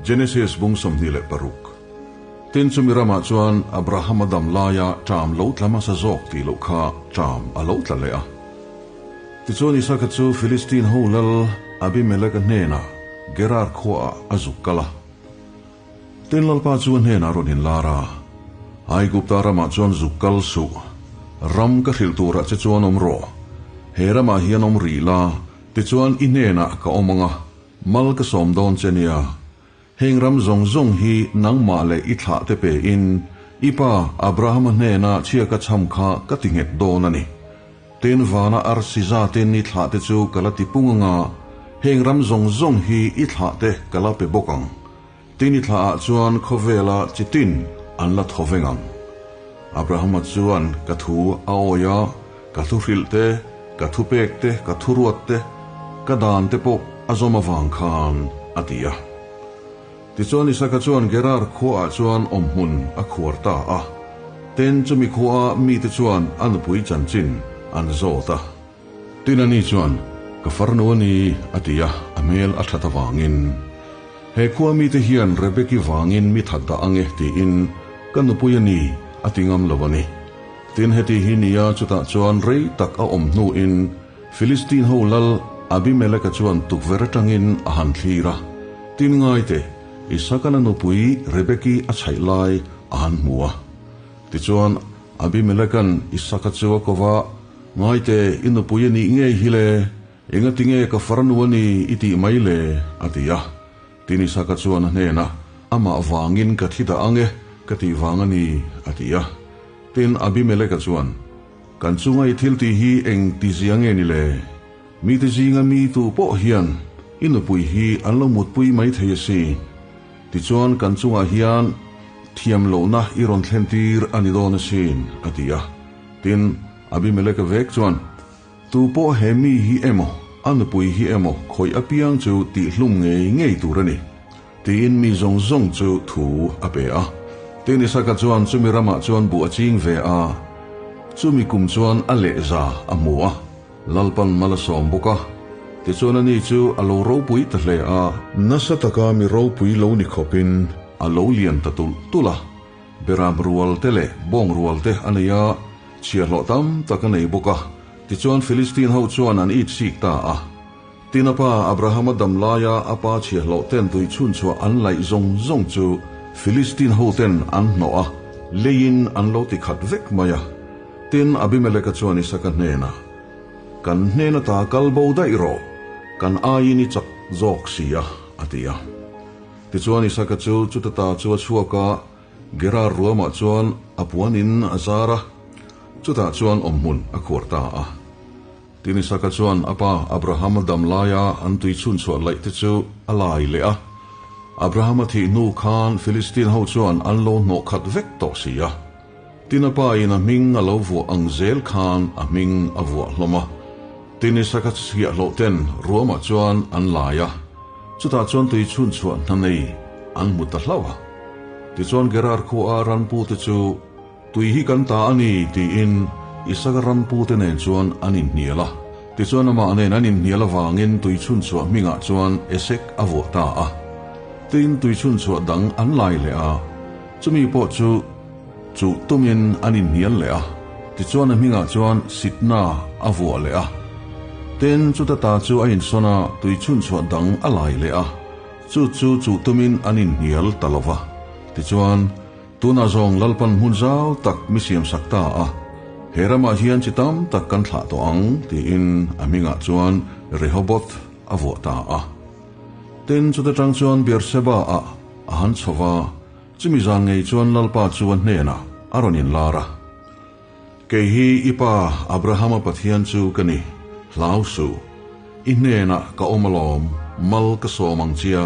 Genesis bung 26. Tin, chumi ramah chuan Abrahama dam laia ṭam lo tla hmasa zawk tih loh kha ṭam a lo tla leh a. Tichuan Isaka chu Philistine ho lal Abimeleka hnenah Gerar khuaah a zuk kal a. Tin, Lalpa chu a hnenah rawn inlar a, Aigupta ramah chuan zuk kal suh, ram ka hrilh turah che chuan awm rawh, he ramah hian awm rih la, tichuan i hnenah ka awm ang a, mal ka sawm dawn che nia. Heng ram zawng zawng hi nangmah leh i thlah te pe in i pa Abrahama hnena chhia ka chham kha ka ti nghet dawn a ni. Tin vana arsi zatin i thlah te chu ka la ti pung anga, heng ram zawng zawng hi i thlah te ka la pe bawk ang. Tin i thlah ah chuan khawvela chi tin an la thaw veng ang. Abrahama chuan ka thu a awi a, ka thu hrilh te, ka thupek te, ka thuruat te, ka dan te pawh a zawm avang khan, a ti a. Tichuan Isaka chuan Gerar khuaah chuan awmhmun a khuar ta a. Tin, chumi khuaa mite chuan a nupui chanchin an zawt a. Tin, ani chuan, Ka farnu a ni, a ti a, a hmel a that avangin. He khua mite hian Rebeki vangin mi that dah ang e, tiin, Ka nupui a ni, a ti ngam lo a ni. Tin, heti hi nia chutah chuan rei tak a awm hnuin Philistine ho lal Abimeleka chuan tukverh atangin a han thlir a, tin ngaite, Isakana nupui Rebeki a chhaih lai a han hmu a. Tichuan, Abimeleka'n Isaka chu a ko va, Ngaite, i nupui a nih ngei hi le, engatinge ka farnu a ni i tih mai le? a ti a. Tin Isaka chuan a hnenah, Amah vangin ka thi dah ang e, ka tih vang a ni, a ti a. Tin Abimeleka chuan, Kan chunga i thil tih hi eng ti zia nge ni le? Mite zinga mi tu pawh hian i nupui hi an lo mutpui mai thei asin. Tichuan kan chungah hian thiam lohna i rawn thlentir a ni dawn asin, a ti a. Tin Abimeleka vek chuan, Tu pawh he mi hi emaw, a nupui hi emaw khawih apiang chu tihhlum ngei ngei tur a ni, tiin mi zawng zawng chu thu a pe a. Tin Isaka chuan chumi ramah chuan buh a ching ve a, chumi kum chuan a lehza a hmu a, Lalpan mal a sawm bawk a. Tichuan ani chu a lo ropui ta hle a. Nasa taka mi ropui lo ni khawpin a lo lian ta tulh tulh a. Beram rual te leh bawng rual te a nei a, chhiahhlawh tam tak a nei bawk a. Tichuan Philistine ho chuan an it sik ta a. Tin a pa Abrahama dam laia a pa chhiahhlawh ten tui chhunchhuah an laih zawng zawng chu Philistine ho ten an hnawh a, leiin an lo ti khat vek mai a. Tin Abimeleka chuan Isaka hnenah, Kan hnen ata kal bo daih rawh, kan aiin i chak zawk si a, a ti a. Tichuan Isaka chu chuta ta chu a chhuak a, Gerar ruamah chuan a puan in a zar a, chutah chuan awmhmun a khuar ta a. Tin Isaka chuan a pa Abrahama dam laia an tui chhunchhuah laih te chu a lai leh a. Abrahama thih hnu khan Philistine ho chuan an lo hnawh khat vek tawh si a. Tin a pa in a hming a lo vuah ang zel khan a hming a vuah hlawm a. Tin Isaka chhiahhlawh ten ruamah chuan an lai a. Chutah chuan tui chhunchhuah hna nei an hmu ta hlauh a. Tichuan Gerar khua a ranpute chu, Tui hi kan ta a ni, tiin Isaka ranpute nen chuan an inhnial a. Tichuan amah nen an inhnial avangin tui chhunchhuah hmingah chuan Esek a vuah ta a. Tin, tui chhunchhuah dang an lai leh a, chumi pawh chu chuh tumin an inhnial leh a. Tichuan a hmingah chuan Sitna a vuah leh a. Tin, chuta ta chu a insawn a, tui chhunchhuah dang a lai leh a. Chu chu chuh tumin an inhnial ta lo va. Tichuan, tunah zawng Lalpan hmun zau tak mi siamsak ta a, he ramah hian chi tam tak kan thlah tawh ang, tiin a hmingah chuan Rehoboth a vuah ta a. Tin, chuta tang chuan Beersheba-ah a han chho va, chumi zan ngei chuan Lalpa chu a hnenah a rawn inlar a. Kei hi i pa Abrahama Pathian chu ka ni, hlau suh. I hnenah ka awm alawm, mal ka sawm ang chia,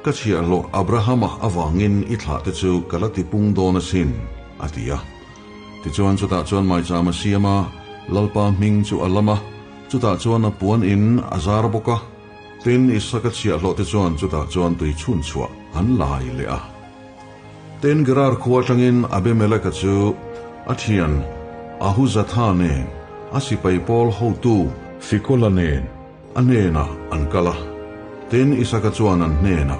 ka chhiahhlawh Abrahama avangin i thlahte chu ka la tipung dawn asin, a ti a. Tichuan chutah chuan maicham a siam a, Lalpa hming chu a lam a, chutah chuan a puan in a zar bawk a. Tin, Isaka chhiahhlawhte chuan chutah chuan tui chhunchhuah an lai leh a. Tin, Gerar khua atangin Abimeleka chu a thian Ahuzatha nen, a sipai pawl hotu Fikola nen a hnenah an kal a. Tin, Isaka chuan an hnenah,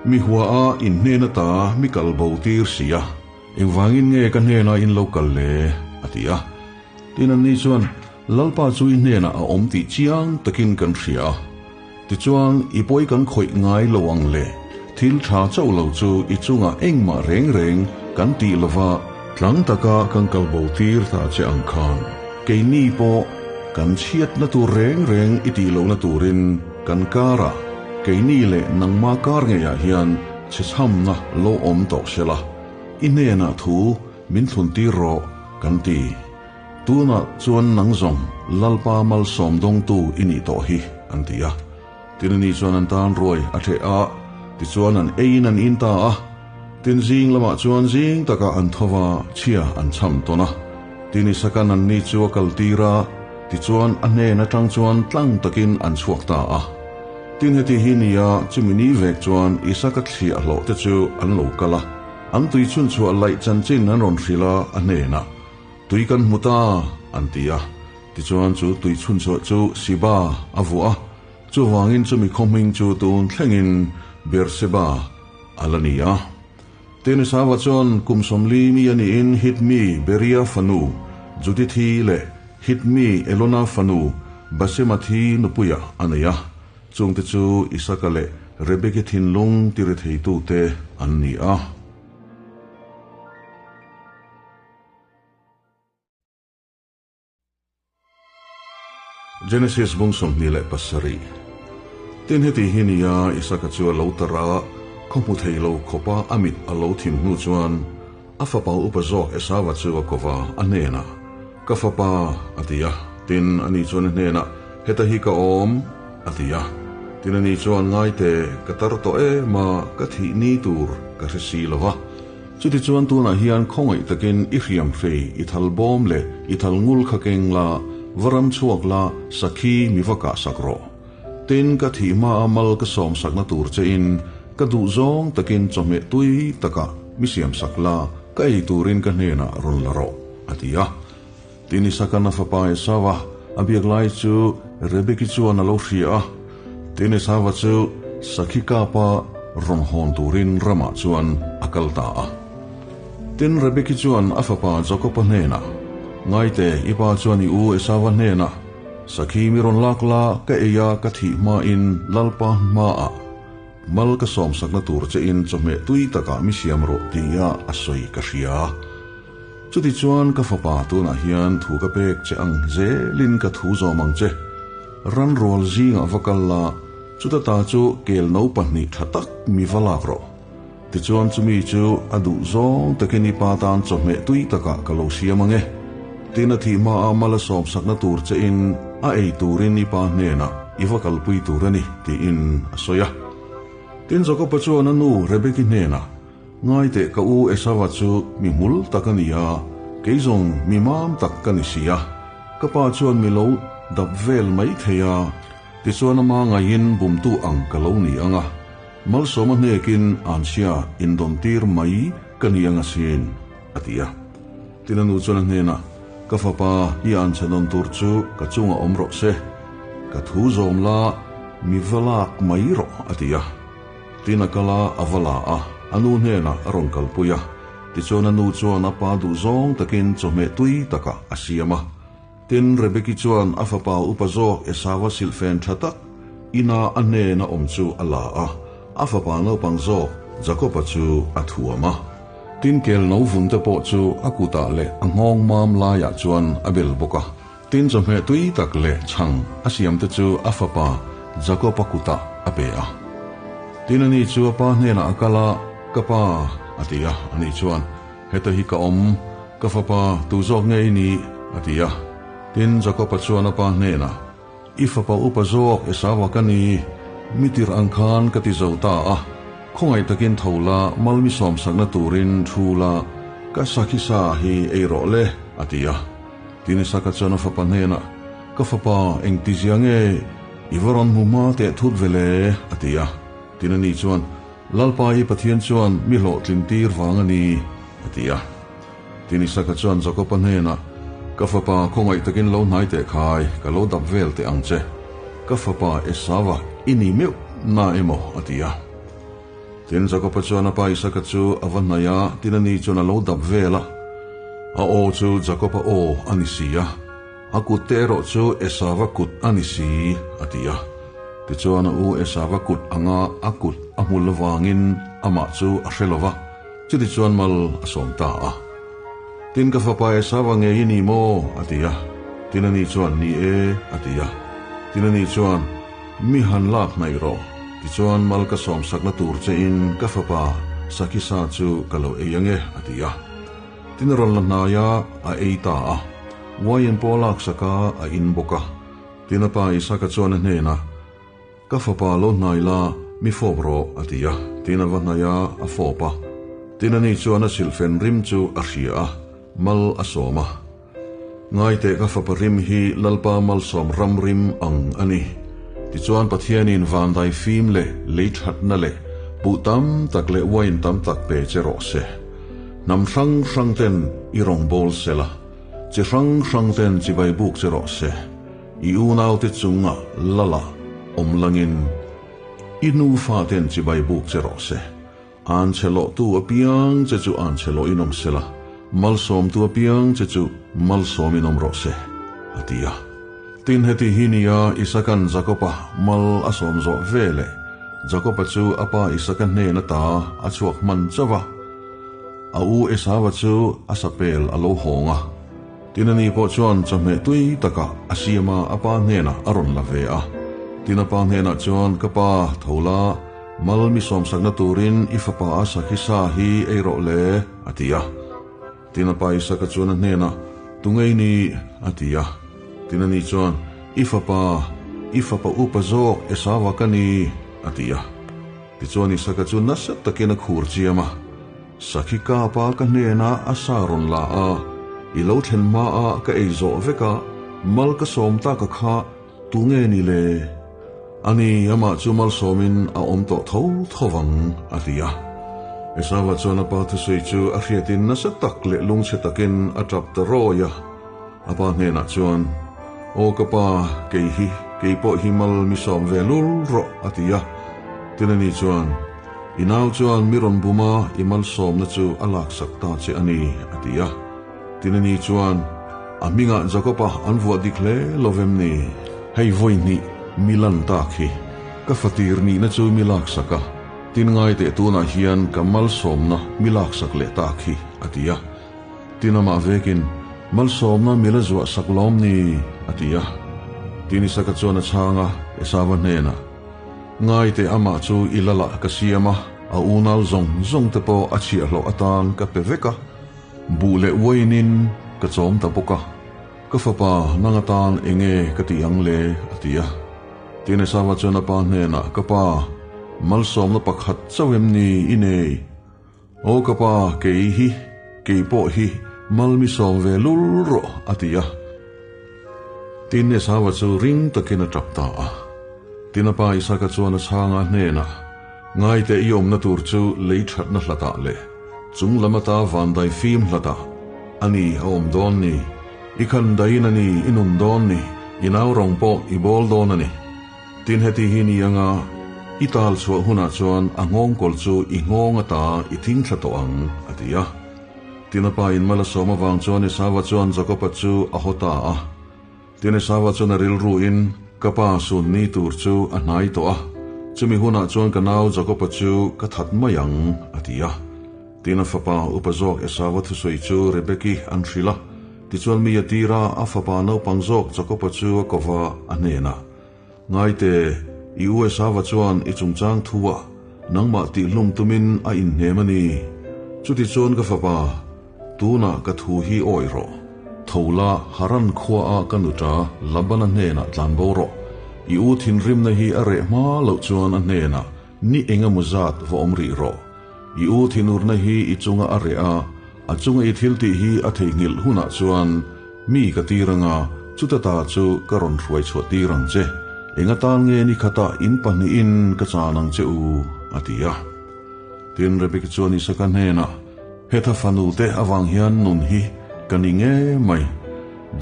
Mi hua a in hnen ata mi kal bo tir si a, engvangin nge ka hnena in lo kal le? a ti a. Tin anni chuan, Lalpa chu i hnenah a awm tih chiang takin kan hria a, tichuan i pawi kan khawih ngai lo ang le, thil tha chauh lo chu i chungah engmah reng reng kan tih lova tlang taka kan kal bo tir ta che ang khan keini pawh kan chhiatna tur reng reng i tih lohna turin kan karah keini leh nangma kar ngeiah hian chhechhamna lo awm tawh sela, i hnenah thu min thlun tir rawh kan ti. Tunah chuan nang zawng Lalpa malsawm dawngtu i nih tawh hi, an ti a. Tin ani chuan an tan ruai a ṭheh a, tichuan an eiin an in ta a. Tin zing lamah chuan zing takah an tho va, chhia an cham tawn a. Tin Isakan anni chu a kaltir a, tichuan a hnen aṭang chuan tlang takin an chhuak ta a. Tin heti hi nia chumi ni vek chuan Isaka thliah hlawh te chu an lo kal a, an tui chhunchhuah laih chanchin an rawn hrilh a, a hnenah, Tui kan hmu ta, an ti a. Tichuan chu tui chhunchhuah chu Siba a vuah a, chuvangin chumi khaw hming chu tun thlengin Beerseba a la ni a. Tenisava chuan kum 40 mi a niin Hitmi Beria fanu Judithi leh Hitmi Elona fanu Basemathi nupuia a nei a, chungte chu Isaka leh Rebeki thinlung tiretheitute an ni a. Genesis bung 27 Tin heti hi nia Isaka chu a lo tar a, khaw hmu thei lo khawpa a mit a lo thim hnu chuan a fapa upa zawk Esava chu a ko va, a hnenah, Ka fapa, a ti a. Tin, ani chuan a hnenah, Heta hi ka awm, a ti a. Tin, ani chuan, Ngaite, ka tar tawh em a, ka thih ni tur ka hre si lo va. Chutichuan tunah hian khawngaih takin i hriam hrei, i thal bawm leh i thal ngul kha keng la, va ram chhuak la, sakhi mi va kah sak rawh. Tin, ka thih hmaa mal ka sawm sakna tur chein ka duh zawng takin chawhmeh tui takah mi siam sak la, ka ei turin ka hnenah rawn la rawh, a ti a. Tin, Isaka'n a fapa Esauva a biak lai chu Rebeki chuan a lo hria a. Tin, Esauva chu sakhi kapa rawn hawn turin ramah chuan a kal ta a. Tin, Rebeki chuan a fapa Jakoba hnenah, Ngaite, i pa chuan i u Esauva hnenah, Sakhi mi rawn lak la, ka ei a, ka thih hmain Lalpa hmaah mal ka sawmsakna tur chein chawhmeh tui takah mi siam rawh tia a sawi ka hria. Chutichuan ka fapa tunah hian thu ka pek che ang zelin ka thu zawm ang che. Ran rual zingah va kal la, chuta ta chu kel no pahnih tha tak mi va lak rawh. Tichuan chumi chu a duh zawng takin i pa tan chawhmeh tui takah ka lo siam ang e. Tin a thih hmaa mal a sawmsakna tur chein a ei turin i pa hnenah i va kalpui tur a ni, tiin a sawi a. Tin Jakoba chuan a nu Rebeki hnenah, Ngaiteh ka u Esava chu mi hmul tak a ni a, kei zawng mi mam tak ka ni si a, ka pa chuan mi lo dap vel mai thei a, tichuan ama ngaihin bumtu ang ka lo ni ang a, malsawma hnekin anchhia indawntir mai ka ni ang asin, a ti a. Tin a nu chuan a hnenah, Ka fapa, i anchhe dawn tur chu ka chungah awm rawh se, ka thu zawm la, mi va lak mai rawh, a ti a. Tin a kal a, a va la a, a nu hnenah a rawn kalpui a. Tichuan a nu chuan a pa duh zawng takin chawhmeh tui takah a siam a. Tin, Rebeki chuan a fapa upa zawk Esava silhfen tha tak ina a hnena awm chu a la a, a fapa naupang zawk Jakoba chu a thuam a. Tin, kel no vun te pawh chu a kutah leh a nghawng mam laiah chuan a bel bawk a. Tin chawhmeh tui tak leh chhang a siam te chu a fapa Jakob-a kutah a pe a. Tin ani chu a pa hnenah a kal a, Ka pa, a ti a. Ani chuan, Heta hi ka awm, ka fapa, tu zawk nge i nih? a ti a. Tin Jakob-a chuan a pa hnenah, I fapa upa zawk Esau-a ka ni, mi tirh ang khan ka ti zo ta a. Khawngaih takin tho la, mal mi sawmsakna turin thu la, ka sakhi sa hi ei rawh le, a ti a. Tin Isaka chuan a fapa hnenah, Ka fapa, engtizia nge i va rawn hmu hma teh thut ve le? a ti a. Tin ani chuan, Lalpa i Pathian chuan mi hlawhtlin tir vang a ni, a ti a. Tin Isaka chuan Jakoba hnenah, Ka fapa, khawngaih takin lo hnai teh khai, ka lo dap vel teh ang che. Ka fapa Esava i ni meuh na emaw? a ti a. Tin, Jakoba chuan a pa Isaka chu a va hnaih a, tin ani chuan a lo dap vel a. A aw chu Jakoba aw a ni si a, a kut te erawh chu Esava kut a ni si, a ti a. Tichuan a u Esava kut anga a kut a hmul avangin amah chu a hre lo va, chutichuan mal a sawm ta a. Tin, ka fapa Esava ngei i ni maw? a ti a. Tin ani chuan, Ni e, a ti a. Tin ani chuan, Mi han lak hnaih rawh, tichuan mal ka sawmsakna tur che in ka fapa Sakhi sa chu ka lo ei ange, a ti a. Tin a rawn la hnai a, a ei ta a. Uaiin pawh a laksak a, a in bawk a. Tin a pa Isaka chuan a hnenah, Ka fapa lo hnai la, mi fawp rawh, a ti a. Tin a va hnai a, a fawp a. Tin ani chuan a silhfen rim chu a hria a, mal a sawm a. Ngaiteh ka fapa rim hi Lalpa malsawm ram rim ang a ni. Tichuan Pathianin vandai fim leh lei thatna leh buh tam tak leh wine tam tak pe che rawh se. Hnam hrang hrang ten i rawn bawl se la, chi hrang hrang ten chibai buk che rawh se. I unaute chungah lala awm langin i nufa ten chibai buk che rawh se. An chhe lawhtu apiang che chu an chhe lawhin awm se la, malsawmtu apiang che chu malsawmin awm rawh se, a ti a. Tin, heti hi nia Isaka'n Jakoba mal a sawm zawh ve leh, Jakoba chu a pa Isaka hnen ata a chhuak hman chauh a, a u Esava chu a sapel a lo hawng a. Tin, ani pawh chuan chawhmeh tui takah a siam a, a pa hnenah a rawn la ve a. Tin, a pa hnenah chuan, Ka pa, tho la, Mal mi sawmsakna turin i fapa a sakhi sa hi ei rawh le, a ti a. Tin a pa Isaka chuan a hnenah, Tungei ni? a ti a. Tin ani chuan, I fapa, i fapa upa zawk Esava ka ni, a ti a. Tichuan Isaka chu nasa takin a khur chiam a, Sakhi kapa ka hnenah a sa rawn la a, i lo thlen hmaah ka ei zawh vek a, mal ka sawm taka kha Tunge ni le? Ani, amah chu malsawmin a awm tawh tho tho vang, a ti a. Esava chuan a pa thusawi chu a hriatin nasa tak leh lungchhe takin a tap ta rawi a. A pa hnenah chuan, Aw ka pa, kei hi, kei pawh hi mal mi sawm ve lul rawh, a ti a. Tin ani chuan, I nau chuan mi rawn bum a, i malsawmna chu a laksak ta che a ni, a ti a. Tin ani chuan, A hmingah Jakob-a an vuah dik hle lo vem ni? Hei vawi hnih mi lan tak hi, ka fatir nihna chu mi laksak a, tin ngai teh tunah hian ka malsawmna mi laksak leh tak hi, a ti a. Tin amah vekin, Malsawmna mi la zuah sak lawm ni? a ti a. Tin Isaka chuan a chhang a, Esava hnenah, Ngai teh amah chu i lalah ka siam a, a unau zawng zawng te pawh a chhiahhlawh atan ka pe vek a, Buh leh uainin ka chawm ta bawk a, ka fapa nang atan eng nge ka tih ang le? a ti a. Tin Esava chuan a pa hnenah, Ka pa, malsawmna pakhat chauh em ni i nei? Aw ka pa, kei hi, kei pawh hi mal mi sawm ve lul rawh, a ti a. Tin Esava chu ring takin a tap ta a. Tin a pa Isaka chuan a chhanga hnenah, Ngaite i awmna tur chu lei thatna hlatah leh chung lam ata vandai fim hlatah a ni a awm dawn ni. I khan daiin a ni i nun dawn ni, i nau rawng pawh i bawl dawn a ni. Tin heti hi ni anga i tal chhuah hunah chuan a nghawngkawl chu i nghawng ata i thing thla tawh ang, a ti a. Tin a pa in mal a sawm avang chuan Esava chuan Jakoba chu a haw ta a. Tin Esava chuan a rilruin, Ka pa sun ni tur chu a hnai tawh a, chumi hunah chuan ka nau Jakoba chu ka that mai ang, a ti a. Tin a fapa upa zawk Esava thusawi chu Rebeki an hrilh a. Tichuan mi a tir a, a fapa naupang zawk Jakoba chu a kova a hnenah, Ngaite, i u Esava chuan i chungchang thu-ah nangmah tihhlum tumin a inhnem a ni. Chutichuan ka fapa, Tunah ka thu hi awih rawh. Tho la, Haran khuaah ka nuṭa Labana hnenah tlan bo rawh. I u thinrimna hi a reh hma loh chuan a hnenah ni eng emaw zat va awm rih rawh. I u thinurna hi i chunga a reh a, a chunga i thil tih hi a theihnghilh hunah chuan mi ka tir anga chuta ta chu ka rawn hruai chhuah tir ang che. Eng atan nge ni khatah in pahnihin ka chan ang che u, a ti a. Tin, Rebeka chuan Isaka hnenah, Hetha fanu te avang hian nun hi ka ni nge mai.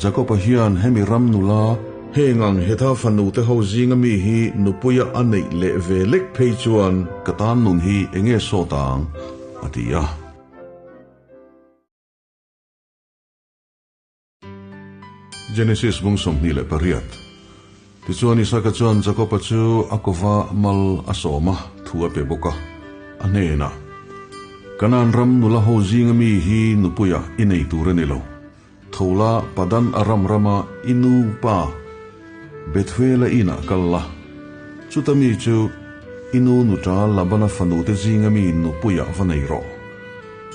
Jakoba hian hemi ram nula Heng ang Hetha fanu te ho zinga mi hi nupuia a neih leh ve lek phei chuan ka tan nun hi enge sawt ang? a ti a. Genesis bung 28 Tichuan Isaka chuan Jakoba chu a kova mal a sawm a, thu a pe bawk a, a hnenah, Kanaan ram nula ho zinga mi hi nupuia i nei tur a ni lo. Tho la Padan Aram rama i nu pa Bethuela inah kal la. Chuta mi chu i nu nuṭa Labana fanute zinga mi nupuia va nei rawh.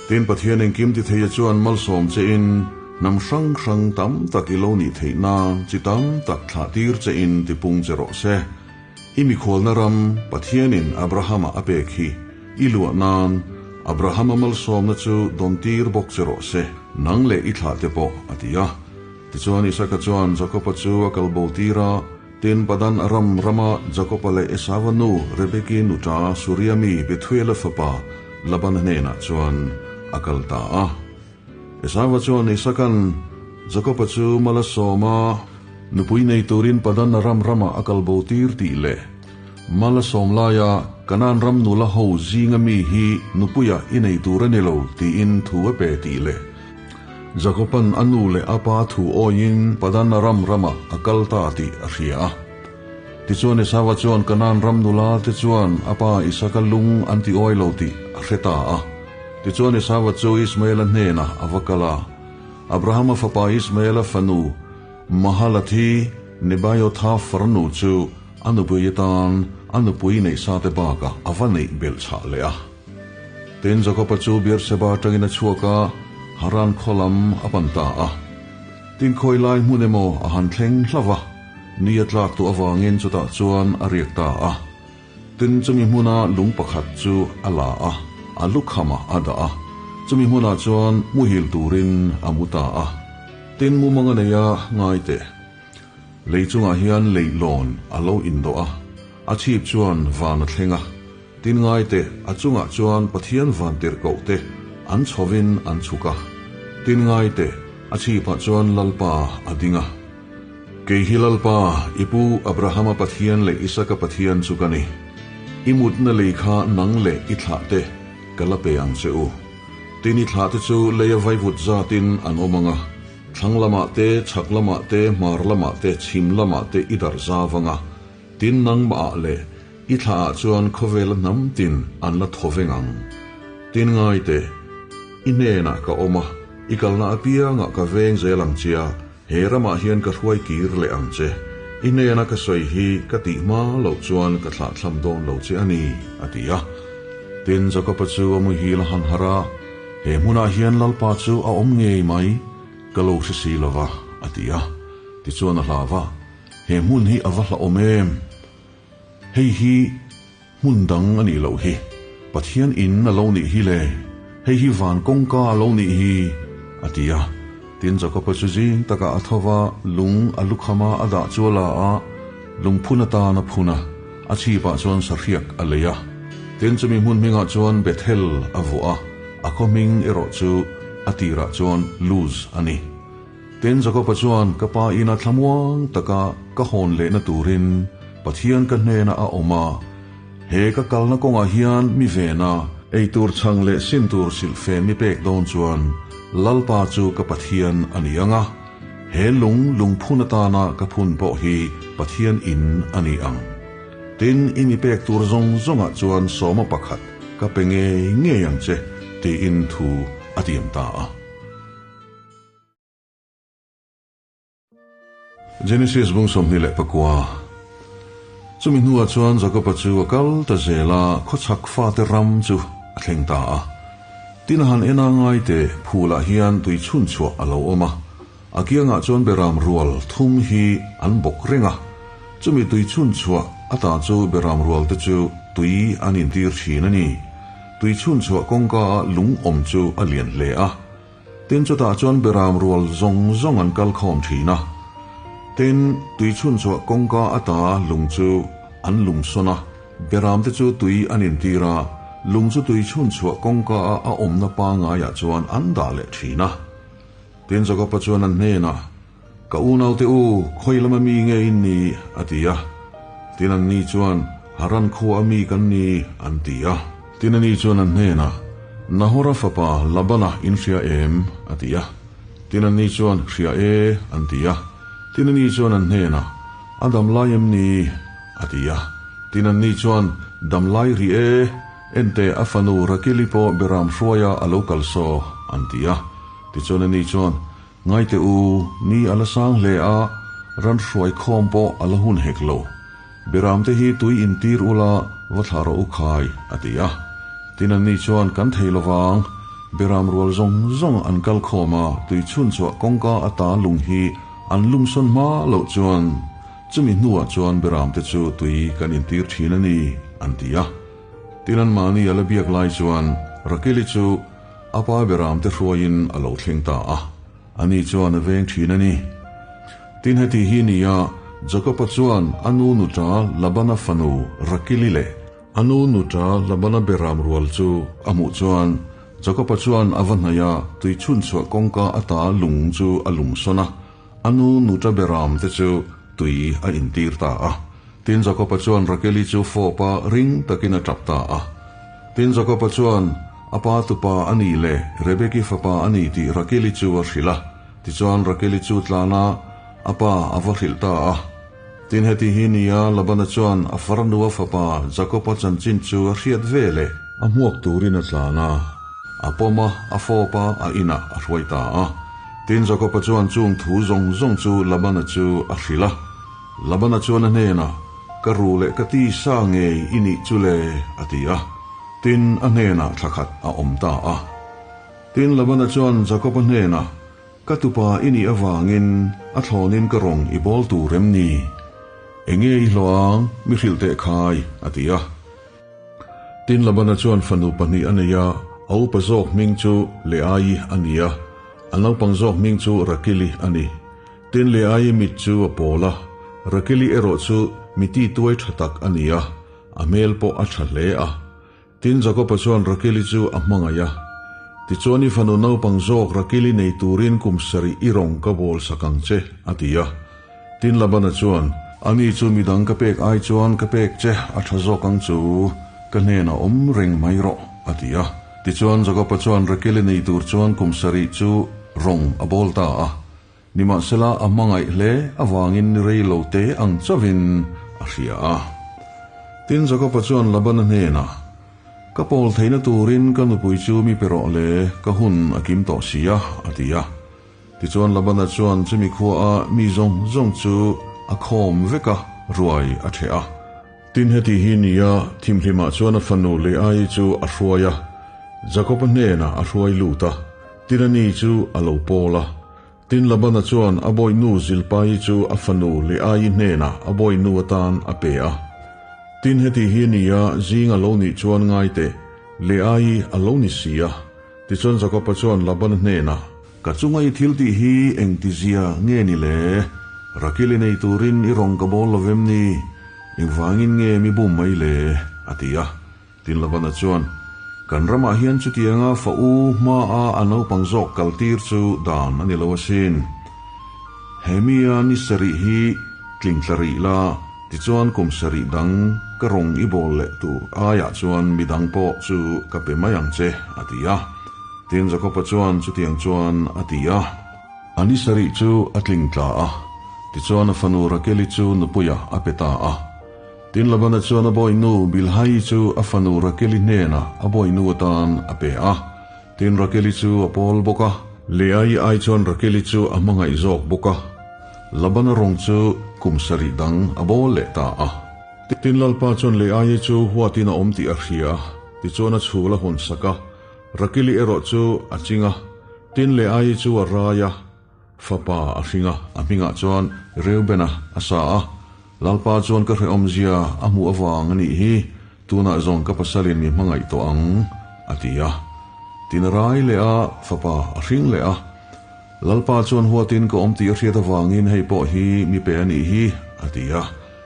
Tin, Pathian engkim ti theia chuan malsawm che in, hnam hrang hrang tam tak i lo nih theih nan chi tam tak thlah tir che in ti pung che rawh se. I mikhualna ram Pathianin Abrahama a pek hi i luah nan Abrahama malsawmna chu dawn tir bawk che rawh se, nang leh i thlah te pawh, a ti a. Tichuan Isaka chuan Jakoba chu a kal bo tir a, tin Padan Aram rama Jakoba leh Esava nu Rebeki nuṭa Suria mi Bethuela fapa Labana hnenah chuan a kal ta a. Esava chuan Isaka'n Jakoba chu mal a sawm a, nupui nei turin Padan Aram ramah a kal bo tir tih leh mal a sawm laia Kanaan ram nula ho zinga mi hi nupuia i nei tur a ni lo tiin thu a pe tih leh Jakoban a nu leh a pa thu awiin Padan Aram ramah a kal ta tih a hria a. Tichuan Esava chuan Kanaan ram nula te chuan a pa Isaka lung an ti awi lo tih a hre ta a. Tichuan Esava chu Ismaela hnenah a va kal a. Abrahama fapa Ismaela fanu Mahalathi Nebaiotha farnu chu a nupui atan a nupui neihsate bakah a va neih belh chhah leh a. Tin, Jakoba chu Beerseba atangin a chhuak a, Haran khaw lam a pan ta a. Tin, khawi lai hmun emaw a han thleng hlauh va, ni a tlak tawh avangin chutah chuan a riak ta a. Tin, chumi hmuna lung pakhat chu a la a, a lukhamah a dah a, chumi hmunah chuan muhil turin a mu ta a. Tin, mumang a nei a, ngai teh. Lei chungah hian leihlawn a lo indawh a, a chhip chuan van a thleng a. Tin ngai teh, a chungah chuan Pathian van tirhkoh te an chhovin an chhuk a. Tin ngai teh, a chhipah chuan Lalpa a ding a. Kei hi Lalpa, i pu Abrahama Pathian leh Isaka Pathian chu ka ni. I mutna lei kha nang leh i thlah te ka la pe ang che u. Tin i thlah te chu leia vaivut zatin an awm ang a, thlang lamah te, chhak lamah te, hmar lamah te, chhim lamah te i darh zau ang a. Tin nangmah leh I thla ah chuan khawvela hnam tin an la thaw veng ang. Tin ngai teh, i hnenah ka awm a, i kalna apiangah ka veng zel ang che a, he ramah hian ka hruai kir leh ang che. I hnena ka sawi hi ka tih hma loh chuan ka thlahthlam dawn lo che a ni, a ti a. Tin, Jakoba chu a muhil a han harh a, He hmunah hian Lalpa chu a awm ngei mai, ka lo hre si lo va, a ti a. Tichuan a hlau va, He hmun hi a va hlauhawm em? Hei hi hmun dang a nih loh hi. Pathian in a lo nih hi le. Hei hi van kawngka a lo nih hi, a ti a. Tin, Jakoba chu zing takah a tho va, lung a lukham a, a dah chu a la a, lungphun atan a phun a, a chhipah chuan sahriak a lei a. Tin, chumi hmun hmingah chuan Bethel a vuah a, a khaw hming erawh chu a tirah chuan Luz a ni. Tin, Jakoba chuan, Ka pa ina thlamuang taka ka hawn lehna turin Pathian ka hnenah a awm a, he ka kalna kawngah hian mi vena eitur chhang leh sin tur silhfen mi pek dawn chuan Lalpa chu ka Pathian a ni ang a, he lung lungphun atana ka phun pawh hi Pathian in a ni ang. Tin, i mi pek tur zawng zawngah chuan sawma pakhat ka pe ngei ngei ang che, tiin thu a tiam ta a. Genesis bung 29 Chumi hnuah chuan Jakoba chu a kal ta zel a, khawchhak fate ram chu a thleng ta a. Tin a han en a ngai teh, phulah hian tui chhun chhuah a lo awm a. A kiangah chuan beram rual thum hi an bawk reng a. Chumi tui chhun chhuah ata chu beram rual te chu tui an intir thin a ni. Tui chhun chhuah kawngka a lung awm chu a lian hle a. Tin chutah chuan beram rual zawng zawng an kal khawm thin a. Tin, tui chhun chhuah kawngka ata lung chu an lum sawn a, beram te chu tui an intir a, lung chu tui chhun chhuah kawngka a a awmna pangaiah chuan an dah leh thin a. Tin Jakoba chuan an hnenah. Ka unaute u, khawi lama mi nge in nih? a ti a. Tin anni chuan, Haran khua a mi kan ni, an ti a. Tin ani chuan an hnenah, Nahora fapa Labana in hria em? a ti a. Tin anni chuan, Hria e, an ti a. Tin ani chuan an hnenah, A dam lai em ni? a ti a. Tin anni chuan, Dam lai rih e, ente a fanu Rakili pawh Beram hruaia a lo kal saw, an ti a. Tichuan ani chuan, Ngaite u, ni a la sang hle a, ran hruai khawm pawh a la hun hek lo. Beramte hi tui intir ula va thlah rawh u khai, a ti a. Tin anni chuan kan thei lovang, Beram rual zawng zawng an kal khawm a, tui chhun chhuah kawngka ata lung hi an lum sawn hma loh chuan chumi hnuah chuan Beramte chu tui kan intir thin a ni, an ti a. Tin anmahni a la biak lai chuan Rakili chu A pa beramte hruaiin a lo thleng ta a, ani chuan a veng thin a ni. Tin heti hi nia, Jakoba chuan a nu nuṭa Labana fanu Rakili leh a nu nuṭa Labana beram rual chu a hmuh chuan, Jakoba chuan a va hnaih a, tui chhunchhuah kawngka ata lung chu a lum sawn a, a nu nuṭa beramte chu tui a intir ta a. Tin Jakoba chuan Rakeli chu fawpa ring takin a tap ta a. Tin Jakoba chuan a pa tupa a nih leh Rebeki fapa a ni tih Rakeli chu a hrilh a. Tichuan Rakeli chu tlana a pa a va hrilh ta a. Tin heti hi nia Labana chuan a farnua fapa Jakoba chanchin chu a hriat ve leh. A hmuak turin a tlan a, a pawm a, a fawp a, a inah a hruai ta a. Tin Jakoba chuan chung thu zawng zawng chu Labana chu a hrilh a. Labana chuan a hnenah, Ka ru leh ka ti sa ngei i nih chu le, a ti a. Tin, a hnenah thla khat a awm ta a. Tin, Labana chuan Jakoba hnenah, Ka tupa i nih avangin a thlawnin ka rawng i bawl tur em ni? Enge i hlawh ang, mi hrilh teh khai, a ti a. Tin, Labana chuan fanu pahnih a nei a, a upa zawk hming chu Leaii a ni a, a naupang zawk hming chu Rakili a ni. Tin Leaii mit chu a pawl a, Rakili erawh chu miti tuai tha tak a ni a, a hmel pawh a tha hle a. Tin Jakoba chuan Rakili chu a hmangaih a, Tichuan i fanu naupang zawk Rakili nei turin kum sarih i rawng ka bawl sak ang che, a ti a. Tin Labana chuan, Ani chu midang ka pek ai chuan ka pek che a tha zawk ang chu, ka hnenah awm reng mai rawh, a ti a. Tichuan Jakoba chuan Rakili nei tur chuan kum sarih chu rawng a bawl ta a. Nimahsela a hmangaih hle avangin ni rei lo te ang chauhin a hria a. Tin Jakoba chuan Labana hnenah, Ka pawl theihna turin ka nupui chu mi pe rawh le, ka hun a kim tawh si a, a ti a. Tichuan Labana chuan chumi khuaa mi zawng zawng chu a khawm vek a, ruai a ṭheh a. Tin heti hi nia, thimhlimah chuan a fanu Leaii chu a hruai a, Jakoba hnenah a hruai lut a, tin ani chu a lo pawl a. Tin Labana chuan a bawihnu Zilpaii chu a fanu Leaii hnenah a bawihnu atan a pe a. Tin heti hi nia, zing a lo nih chuan ngai teh, Leaii a lo ni si a. Tichuan Jakoba chuan Labana hnenah, Ka chunga i thil tih hi engtizia nge ni le? Rakili nei turin i rawn ka bawl lo vem ni? Engvangin nge mi bum mai le? a ti a. Tin Labana chuan, Kan ramah hian chutianga fa u hmaa a naupang zawk kaltir chu dan a ni lo asin. He mia ni sarih hi tling tla rih la, tichuan kum sarih dang ka rawng i bawl leh tur aiah chuan midang pawh chu ka pe mai ang che, a ti a. Tin Jakoba chuan chutiang chuan a ti a. A ni sarih chu a tling tla a, tichuan a fanu Rakeli chu nupuiah a pe ta a. Tin Labana chuan a bawihnu Bilhaii chu a fanu Rakeli hnenah a bawihnu atan a pe a. Tin Rakeli chu a pawl bawk a. Leaii ai chuan Rakeli chu a hmangaih zawk bawk a. Labana rawng chu kum sarih dang a bawl leh ta a. Tin Lalpa chuan Leaii chu huatin a awm tih a hria a, tichuan a chhul a hawn sak a. Rakili erawh chu a ching a, tin Leaii chu a rai a, fapa a hring a, a hmingah chuan Reubena a sa a. Lalpa chuan ka hrehawmzia a hmuh avang a nih hi, tunah zawng ka pasalin mi hmangaih tawh ang, a ti a. Tin a rai leh a, fapa a hring leh a. Lalpa chuan huatin ka awm tih a hriat avangin hei pawh hi mi pe a nih hi, a ti a.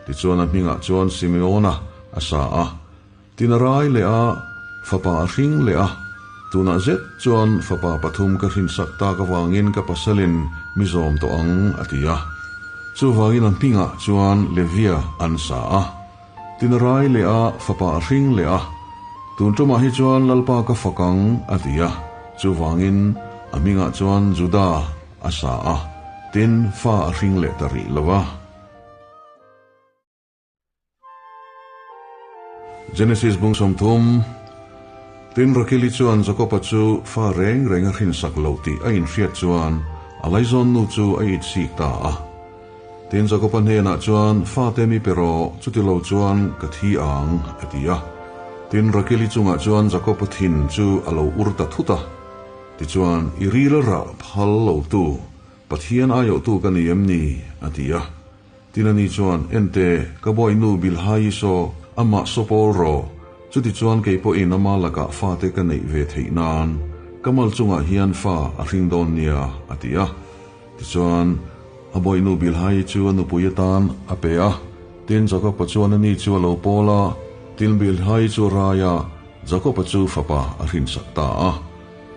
Tichuan a hmingah chuan Simeona a sa a. Tin a rai leh a, fapa a hring leh a, tunah zet chuan fapa pathum ka hrinsak tak avangin ka pasalin mi zawm tawh ang, a ti a. Chuvangin a hmingah chuan Levia an sa a. Tin a rai leh a, fapa a hring leh a. Tun tumah hi chuan Lalpa ka fak ang, a ti a. Chuvangin a hmingah chuan Juda a sa a. Tin, fa a hring leh ta rih lo va. Genesis bung 30 Tin Rakili chuan Jakoba chu fa reng reng a hrinsak lo tih a inhriat chuan a laizawn nu chu a itsik ta a. Tin Jakoba hnenah chuan, Fate mi pe rawh, chuti lo chuan ka thi ang, a ti a. Tin Rakili chungah chuan Jakoba thin chu a lo ur ta thut a. Tichuan, I ril rah phal lo tu, Pathian aiawhtu ka ni em ni? a ti a. Tinani chuan, Ente, ka bawihnu Bilhai saw, amah saw pawl rawh. Chutichuan kei pawhin ama lakah fate ka neih ve theih nan ka mal chungah hian fa a hring dawn nia, a ti a. Tichuan, a bawihnu Bilhai chu a nupui atan a pe a. Tin, Jakoba chuan ani chu a lo pawl a, tin Bilhai chu a rai a, Jakoba chu fapa a hrinsak ta a.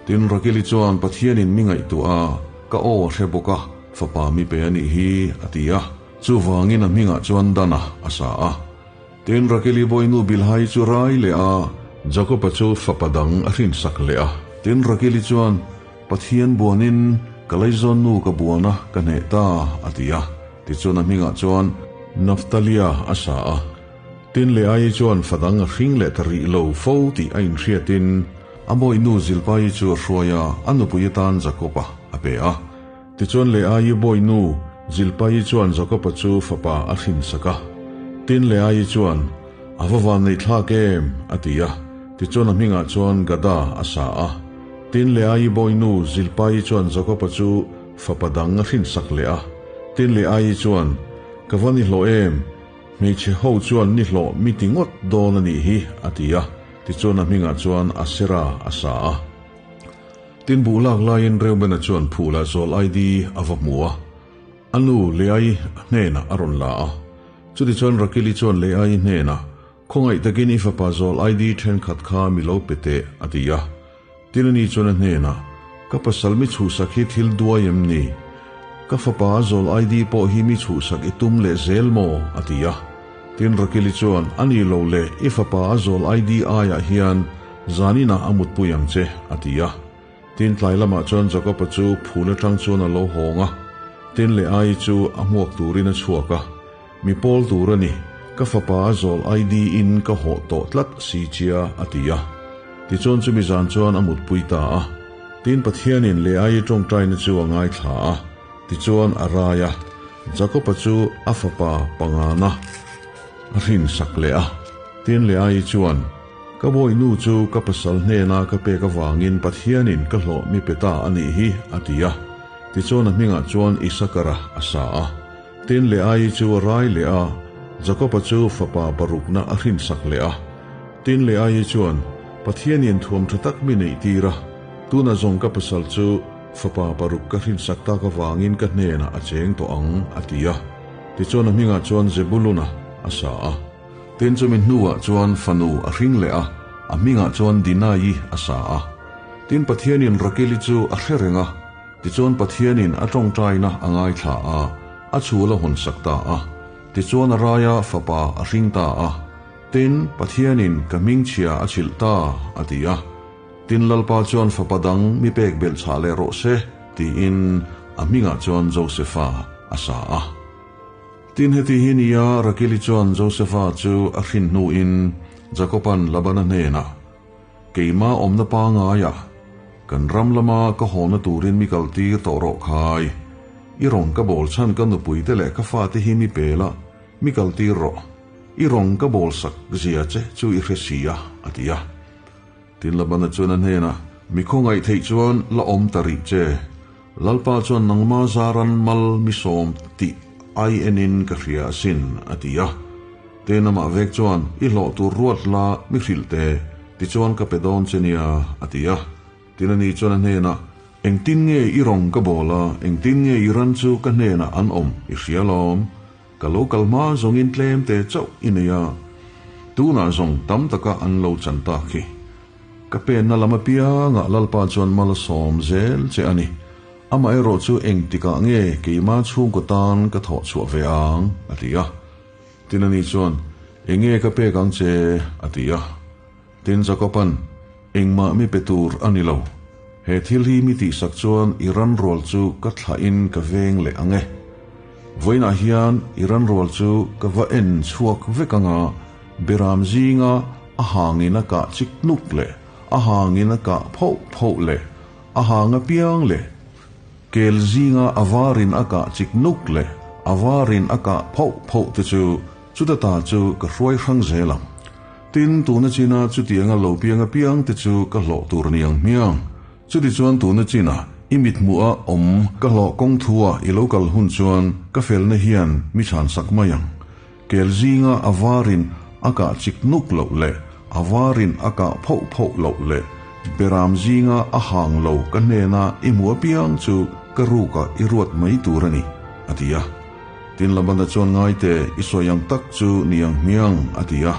Tin, Rakili chuan Pathianin mi ngaihtuah a, ka aw a hre bawk a, fapa mi pe a nih hi, a ti a. Chuvangin a hmingah chuan Dana a sa a. Tin, Rakili bawinu Bilhai chu rai leh a, Jakoba chu fapa dang a hrinsak leh a. Tin, Rakili chuan, Pathian buanin ka laizawn nu ka buan a, ka hneh ta, a ti a. Tichuan a hmingah chuan Naftalia a sa a. Tin, Leaii chuan fa dang a hring leh ta rih lo fo tih a inhriatin a bawihnu Zilpaii chu a hruai a, a nupui atan Jakoba a pe a. Tichuan Leaii bawihnu Zilpaii chuan Jakoba chu fapa a hrinsak a. Tin, Leaii chuan, A va van nei thlak em? a ti a. Tichuan a hmingah chuan Gada a sa a. Tin, Leaii bawihnu Zilpaii chuan Jakoba chu fapa dang a hrinsak leh a. Tin, Leaii chuan, Ka va nihlawh em? Hmeichhe ho chuan nihlawh mi ti ngawt dawn a nih hi, a ti a. Tichuan a hmingah chuan Asera a sa a. Tin buh lak laiin Reubena chuan Phula zawl ID a va hmu a. A nu Leai hnenah a rawn la a. Chutichuan Rakili chuan Leai hnenah, Khawngaih takin i fapa zawl ID thenkhat kha mi lo pe teh, a ti a. Tin ani chuan a hnenah, Ka pasal mi chhuhsak hi thil duai em ni? Ka fapa a zawl ID pawh hi mi chhuhsak i tum leh zel maw? a ti a. Tin Rakili chuan, A ni lo le, i fapa a zawl ID aiah hian zaninah a mutpui ang che, a ti a. Tin tlai lamah chuan Jakoba chu phul atang chuan a lo hawng a, tin Leaii chu a hmuak turin a chhuak a. Mi pawl tur a ni, ka fapa a zawl ID in ka hawh tawh tlat si chia, a ti a. Tichuan chumi zan chuan a mutpui ta a. Tin Pathianin Leaii tawngtaina chu a ngaithla a, tichuan a rai a. Jakoba chu a fapa pangana a hrinsak leh a. Tin Leaii chuan, Ka bawihnu chu ka pasal hnena ka pek avangin Pathianin ka hlawh mi pe ta a nih hi, a ti a. Tichuan a hmingah chuan Isakara a sa a. Tin Leaii chu a rai leh a, Jakoba chu fapa parukna a hrinsak leh a. Tin Leaii chuan, Pathianin thuam tha tak mi neih tir a, tunah zawng ka pasal chu fapa paruk ka hrinsak tak avangin ka hnenah a cheng tawh ang, a ti a. Tichuan a hmingah chuan Zebuluna a sa a. Tin chumi hnuah chuan fanu a hring leh a, a hmingah chuan Dinaii a sa a. Tin Pathianin Rakeli chu a hre reng a. Tichuan Pathianin a tawngtaina a ngaithla a, a chhul a hawnsak ta a. Tichuan a raia fapa a hring ta a. Tin, Pathianin ka hmingchhia a chhilh ta, a ti a. Tin, Lalpa chuan fapa dang mi pek belh chhah leh rawh se, tiin a hmingah chuan Josefa a sa a. Tin, heti hi nia Rakili chuan Josefa chu a hrin hnuin Jakoban Labana hnenah, Keimah awmna pangaia kan ram lama ka hawna turin mi kaltir tawh rawh khai. I rawn ka bawl chhan ka nupui te leh ka fate hi mi pel a, mi kaltir rawh. I rawn ka bawl sak zia che chu i hre si a, a ti a. Tin Labana chuan a hnenah, Mi khawngaih theih chuan la awm ta rih che. Lalpa chuan nangma zaran mal mi sawm tih ai enin ka hria asin, a ti a. Tin amah vek chuan, I hlawh tur ruat la mi hrilh te, tichuan ka pe dawn che nia, a ti a. Tin ani chuan a hnenah, Engtin nge i rawng ka bawl a, engtin nge i ran chu ka hnenah an awm i hria lawm? Ka lo kal hma zawngin tlem te chauh i nei a, tunah zawng tam taka an lo chan tak hi. Ka penna lam apiangah Lalpa chuan mal a sawm zel che a ni. Amaherawhchu engtikah nge keima chhungkaw tan ka thawh chhuah ve ang? a ti a. Tin ani chuan, Enge ka pek ang che? a ti a. Tin Jakoban, Engmah mi pe tur a ni lo. He thil hi mi tihsak chuan i ranrual chu ka thlahin ka veng leh ang e. Vawiinah hian i ranrual chu ka va en chhuak vek ang a, Beram zinga a hangin a kah chik nuk leh a hangin a kah phoh phoh leh a hang apiang leh kel zinga a varin a kah chik nuk leh a varin a kah phoh phoh te chu chuta ta chu ka hruai hrang zel ang. Tin, tuna china chutianga lo piang apiang te chu ka hlawh tur niang hmiang. Chutichuan tuna china i mithmuh a awm ka hlawh kawng thua i lo kal hun chuan ka felna hian mi chhan sak mai ang. Kel zinga a varin a kah chik nuk loh leh a varin a kah phoh phoh loh leh beram zinga a hang lo ka hnena i hmu apiang chu ka rukah i ruat mai tur a ni, a ti a. Tin Labana chuan ngaite i sawi ang tak chu ni ang hmiang, a ti a.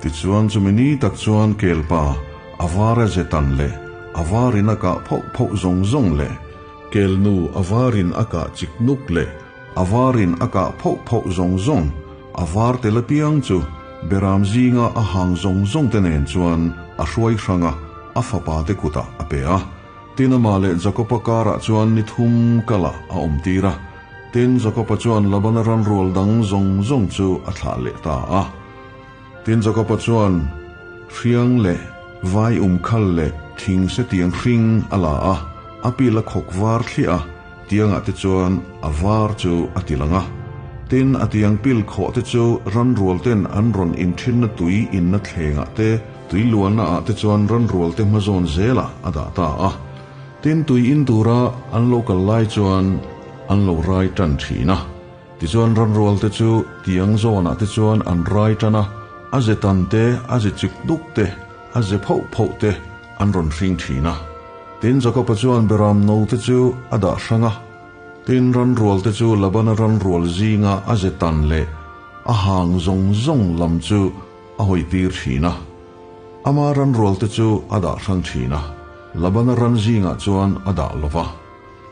Tichuan chumi ni tak chuan kelpa a vara zetan leh a varin a kah phoh phoh zawng zawng leh kelnu a varin a kah chik nuk leh A varin a kah phoh phoh zawng zawng, a var tel apiang chu Beram zinga a hang zawng zawng te nen chuan a hruai hrang a, a fapa te kutah a pe a. Tin amah leh Jakoba karah chuan ni thum kalah a awm tir a. Tin Jakoba chuan Labana ranrual dang zawng zawng chu a thlah leh ta a. Tin Jakoba chuan hriang leh vai umkhal leh thing se tiang hring a la a, a pil a khawk var thliah a, Tiangah te chuan a var chu a ti lang a. Tin, a tiang pil khawh te chu ranrual ten an rawn inthinna tui inna thlengah te, tui luanna ah te chuan ranrual te hmazawn zelah a dah ta a. Tin, tui in tura an lo kal lai chuan an lo rai tan thin a. Tichuan ranrual te chu tiang zawnah te chuan an rai tan a, a ze tan te, a ze chik duk te, a ze phoh phoh te an rawn hring thin a. Tin, Jakoba chuan Beram note chu a dah hrang a. Tin, ranrualte chu Labana ranrual zinga a ze tan leh a hang zawng zawng lam chu a hawitir thin a. Ama ranrualte chu a dah hrang thin a, Labana ran zingah chuan a dah lo va.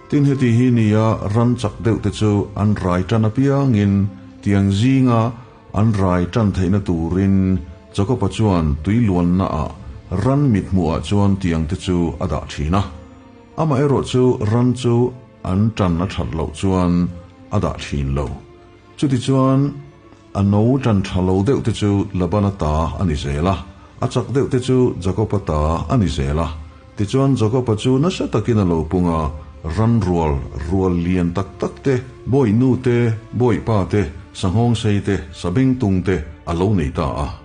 Tin, heti hi nia ran chak deuhte chu an rai tan apiangin tiang zinga An rai tan theihna turin Jakoba chuan tui luannaah ran mithmuhah chuan tiang te chu a dah thin a. Amaherawh chu ran chu an tan a that loh chuan a dah thin lo. Chutichuan a no tan tha lo deuh te chu Labana ta a ni zel a, a chak deuh te chu Jakoba ta a ni zel a. Tichuan Jakoba chu nasa takin a lo pung a, ran rual rual lian tak tak te, bawihnu te, bawihpa te, sanghawngsei te, sabengtung te a lo nei ta a.